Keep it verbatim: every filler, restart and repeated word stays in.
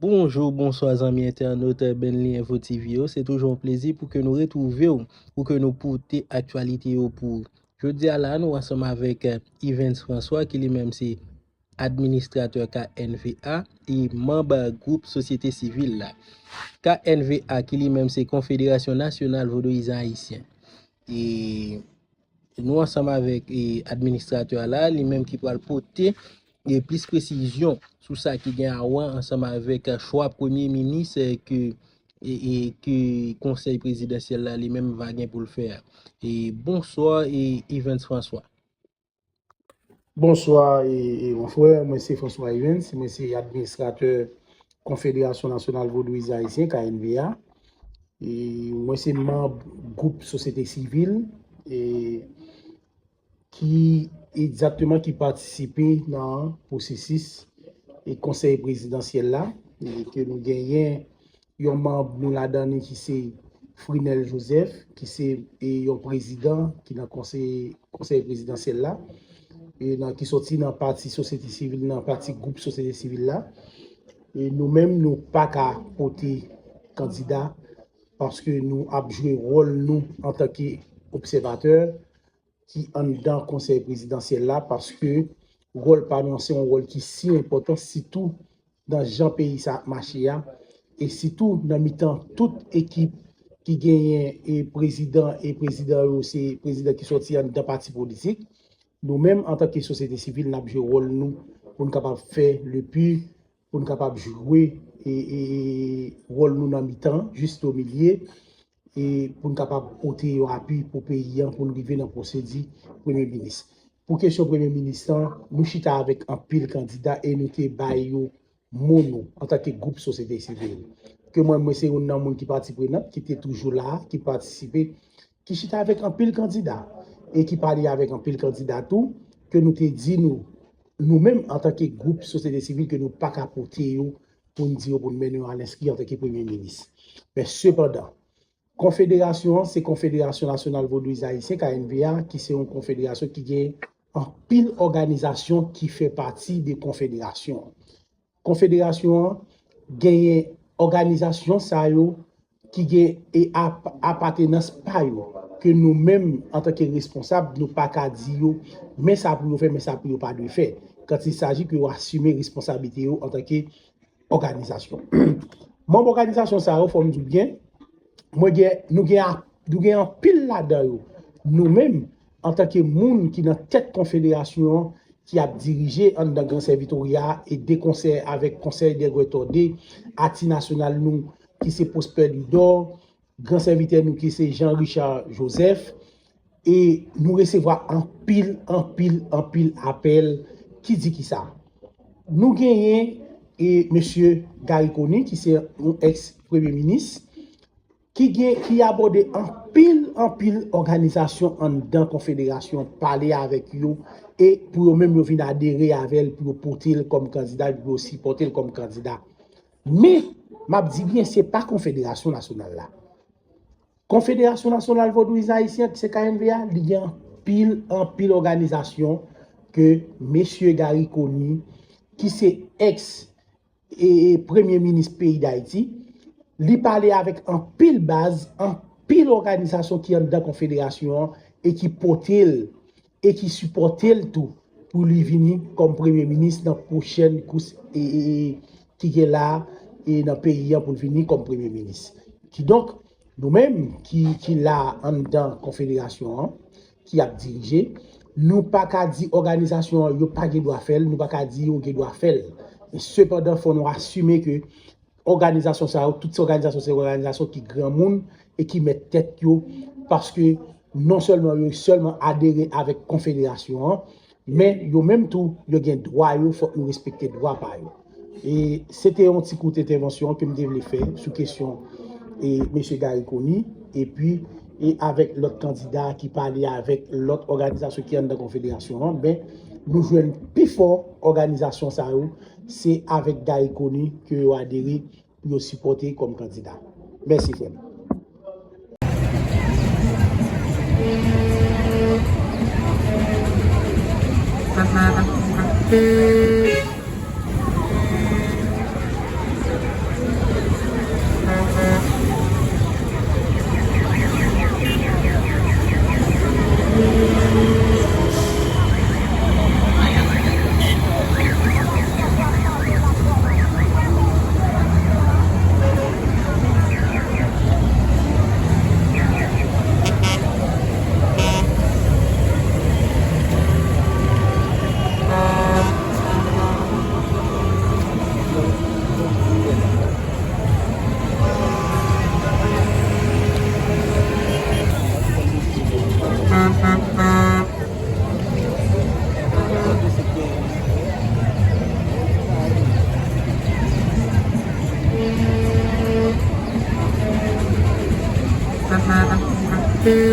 Bonjou, bonswa zanmi entènot Benlin Info T V yo. Se toujou yon plezi pou ke nou retwouve w, pou ke nou pote aktyalite yo pou ou. Jodi a la, nou ansanm avèk, eh, Evens François, ki li menm se administratè K N V A e manm gwoup sosyete sivil la. K N V A, ki li menm se Konfederasyon Nasyonal Vodouyizan Ayisyen. E nou ansanm avèk, e, administratè a la, li menm ki pral pote, e, plis presizyon sou sa ki gen a wè ansanm avèk chwa premye minis, e, ke, e, e, ke konsèy prezidansyèl la li menm va gen pou l fè a. E, bonswa, e, Evens François. Bonswa, e, e, mon frè, mwen se François Evens, mwen se administratè Konfederasyon Nasyonal Vodouyizan Ayisyen, K N V A. E mwen se manm gwoup sosyete sivil, e ki egzakteman ki patisipe nan pwosesis e konsèy prezidansyèl la, e ke nou genyen yon manm nou ladan li ki se Frinel Joseph, ki se, e, yon prezidan ki nan konsèy, konsèy prezidansyèl la, e nan, ki soti nan pati sosyete sivil, nan pati gwoup sosyete sivil la. E nou menm, nou pa ka pote kandida paske nou ap jwe wòl nou antanke obsèvatè ki anndan konsèy prezidansyèl la, paske wòl pa nou an se yon wòl ki si enpòtan, sitou nan jan peyi sa ap mache a, e sitou nan mitan tout ekip ki genyen, e prezidan, e prezidan yo se prezidan ki sòti anndan pati politik. Nou menm, antanke sosyete sivil, n ap jwe wòl nou pou n kapab fè le pi, pou n kapab jwe, e, e, e wòl nou nan mitan, juste au milieu, e pou n kapab pote yon apui pou peyi an, pou n rive nan pwosedi premye minis. Pou kesyon premye minis lan, nou chita avèk anpil kandida e nou te bay yo mo nou antanke gwoup sosyete sivil. Ke mwen, mwen se youn nan moun ki pati prenant, ki te toujou la, ki patisipe, ki chita avèk anpil kandida e ki pale avèk anpil kandida tou, ke nou te di nou, nou menm antanke gwoup sosyete sivil, ke nou pa ka pote yo pou n di yo pou n mennen yo al enskri antanke premye minis. Men sepandan, konfederasyon an se Konfederasyon Nasyonal Vodouyizan Ayisyen, K N V A, ki se yon konfederasyon ki gen anpil òganizasyon ki fè pati de konfederasyon an. Konfederasyon an genyen òganizasyon sa yo ki gen e ap-, apatenans pa yo, ke nou menm, antanke responsab, nou pa ka di yo, men sa pou yo fè, men sa pou yo pa dwe fè, quand il s'agit ke yo asime responsablite yo antanke òganizasyon. Manm òganizasyon sa yo, fò m di w byen, mwen gen, nou gen a-, nou gen anpil ladan yo. Nou menm, antanke moun ki nan tèt konfederasyon an, ki ap dirije anndan Gran Sè Vitorya e de konsè avèk Konsèy dè Gwè Tòde, ati nasyonal nou ki se Prosper Ludor, gran sèvitè nou ki se Jean Richard Joseph, e nou resevwa anpil, anpil, anpil apèl ki di ki sa. Nou genyen, e, mesye Garry Conille, ki se yon èks premye minis, ki gen, ki abòde anpil, anpil òganizasyon anndan konfederasyon, pale avèk yo, e pou yo menm yo vin adere avè l, pou yo pote l kòm kandida, pou yo sipòte l kòm kandida. Men, m ap di byen, se pa Konfederasyon Nasyonal la. Konfederasyon Nasyonal Vodouyizan Ayisyen, ki se K N V A, li gen anpil, anpil òganizasyon ke mesye Garry Conille, ki se èks, e, e, premye minis peyi Dayiti, li pale avèk anpil baz, anpil òganizasyon ki anndan konfederasyon an e ki pote l e ki sipòte l tou pou li vini kòm premye minis nan pwochèn kous, e, e, e, ki gen la, e, nan peyi an pou l vini kòm premye minis. Kidonk, nou menm ki, ki la anndan konfederasyon an, ki ap dirije, nou pa ka di òganizasyon an yo pa gen dwa fè l, nou pa ka di yo gen dwa fè l. Men sepandan, fò nou asime ke òganizasyon sa yo, tout se òganizasyon, se òganizasyon ki granmoun e ki mèt tèt yo, paske non sèlman yo sèlman adere avèk konfederasyon an, men yo menm tou, yo gen dwa yo, fòk nou respekte dwa pa yo. E se te yon ti kout entèvansyon ke m te vle fè sou kesyon, e, mesye Garry Conille, epi, e avèk lòt kandida ki pale avèk lòt òganizasyon ki anndan konfederasyon an, ben, nou jwenn pifò òganizasyon sa yo, se avèk Garry Conille ke yo adere pou yo sipòte kòm kandida. Mèsi, frè m. Thank you.